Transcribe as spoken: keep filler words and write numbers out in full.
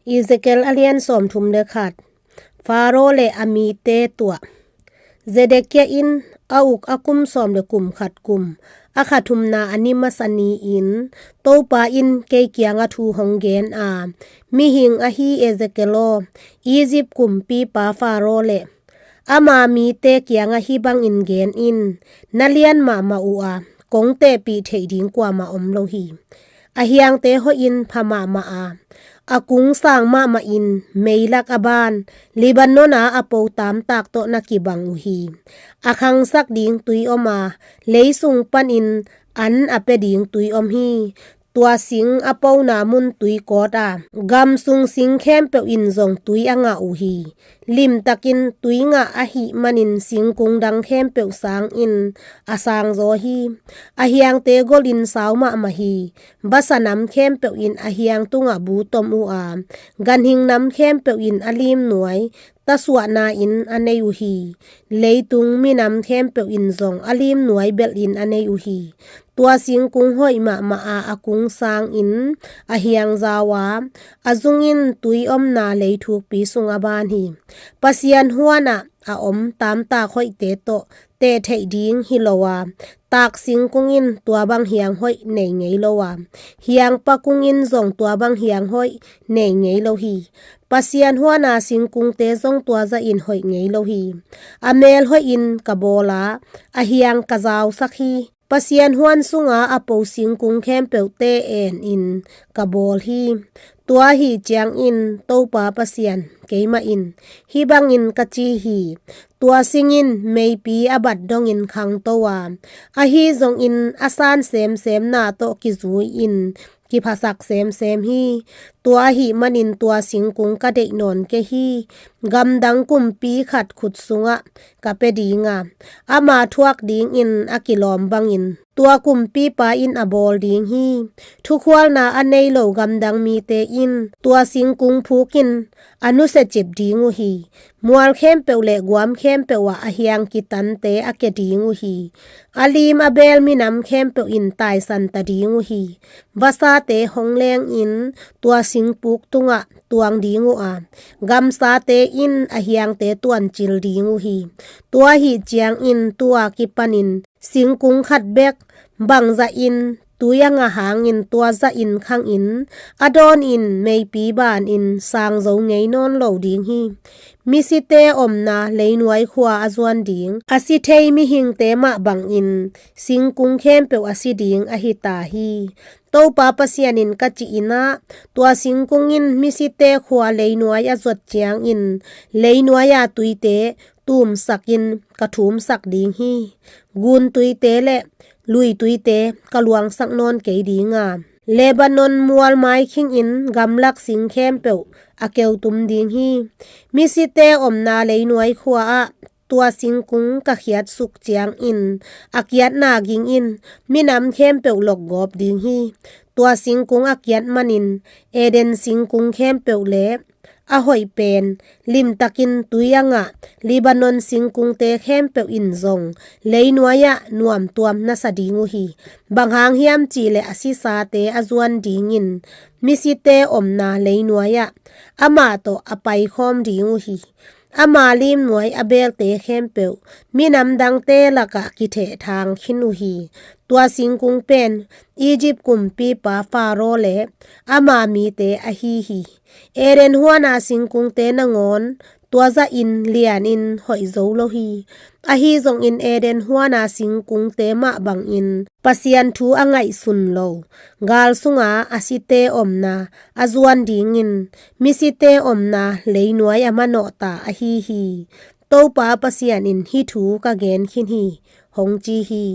Ezekiel a lian sawmthum le khat. Faro le a mite tuah. Zedekia in a uk a kum sawm le kum khat kum, a kha thumna a ni masa ni-in Topa in kei kiangah thu hong gen a, mihing ahi Ezekiel aw, Egypt kumpipa Faro le ama mite kiangah hih bangin gen in, na lian mahmah uh a, kong tehpih theih ding kuamah om lo hi. A hiangte hoihin pha mahmah a, a kung sang mahmahin meilak a ban, Lebanon a a po tamtak tawh na kibang uh hi. A khangsak ding tui om a, leisung panin an a pia ding tui om hi. Tua sing a pona mun tui kawt a, gam sung sing khempeuh in zong tui a ngah uh hi. Limtakin tui ngah ahih manin singkung dang khempeuh sangin a sangzaw hi. A hiangte golin sau mahmah hi. Basa nam khempeuh in a hiang tungah bu tom uh a, ganhing nam khempeuh in a limnuai tasuahna-in a nei uh hi. Leitung minam khempeuh in zong a limnuai belhin a nei uh hi. Tua singkung hoih mahmah a, a kung sangin a hiang zau a, a zungin tui omna leithukpi sung a ban hi. Pasian huanah a om tamtak hoihte tawh teh theih ding hi lo a, tak singkung in tua bang hiang hoih nei ngei lo a, hiang pakung in zong tua bang hiang hoih nei ngei lo hi. Pasian huana singkungte zong tua zahin hoih ngei lo hi. A mel hoihin ka bawl a, a hiang ka zausak hi. Pasian huan sunga a po singkung khempeuhte enin ka bawl hi. Tua ahi ciangin Topa Pasian keimah in hih bangin ka ci hi. Tua sing in meipi a bat dongin khangto a, ahi zongin a san semsemna tawh kizui-in kiphasak semsem hi. Tua ahih manin tua singkung ka deih nawn kei hi. Gamdang kumpi khat khut sungah ka pia ding a, ama thuak dingin a kilawm bangin tua kumpipa in a bawl ding hi. Thukhualna a nei lo gamdang mite in tua singkung phukin a nusiacip ding uh hi. Mual khempeuh le guam khempeuh ah a hiang kitante a kia ding uh hi. A lim a beel minam khempeuh in taisan ta ding uh hi. Vasate hong lengin tua singpuk tungah tuang ding uh a, gamsate in a hiangte tuancil ding uh hi. Tua ahi ciangin tua kipanin singkung khat bek bangzahin tui a ngah hangin tua zahin khangin a dawnin meipi banin sangzo ngei nawn lo ding hi. Misite omna leinuai khua a zuan ding, a si thei mihingte mah bangin singkung khempeuh a si ding ahi ta hi. Topa Pasian in ka cih in ah, tua singkung in misite khua leinuai a zuat ciangin leinuai a tuite tumsakin ka thumsak ding hi. Gun tuite le lui tuite ka luangsak nawn kei ding a, Lebanon mual maikhingin gamlak sing khempeuh a keutum ding hi. Misite omna leinuai khua ah tua singkung ka khiatsuk ciangin a kiatna ging in minam khempeuh lokgawp ding hi. Tua singkung a kiat manin Eden singkung khempeuh le a hoih pen, limtakin tui a ngah Lebanon singkungte khempeuh in zong leinuai ah nuamtuam na sa ding uh hi. Bang hang hiam cihleh a sisate a zuan dingin misite omna leinuai ah amah tawh a paikhawm ding uh hi. Ama limnuai a beelte khempeuh minam dangte lakah kithehthang khin uh hi. Tua singkung pen Egypt kumpipa Faro le ama mite ahi hi. Eden huana singkungte nangawn tua zahin lianin hoih zo lo hi. Ahi zongin Eden huana singkungte mah bangin Pasian thu a ngaihsun lo, gal sunga a site omna a zuan dingin misite omna leinuai a manawh ta ahi hi. Topa Pasian in hih thu ka gen khin hi, hong ci hi.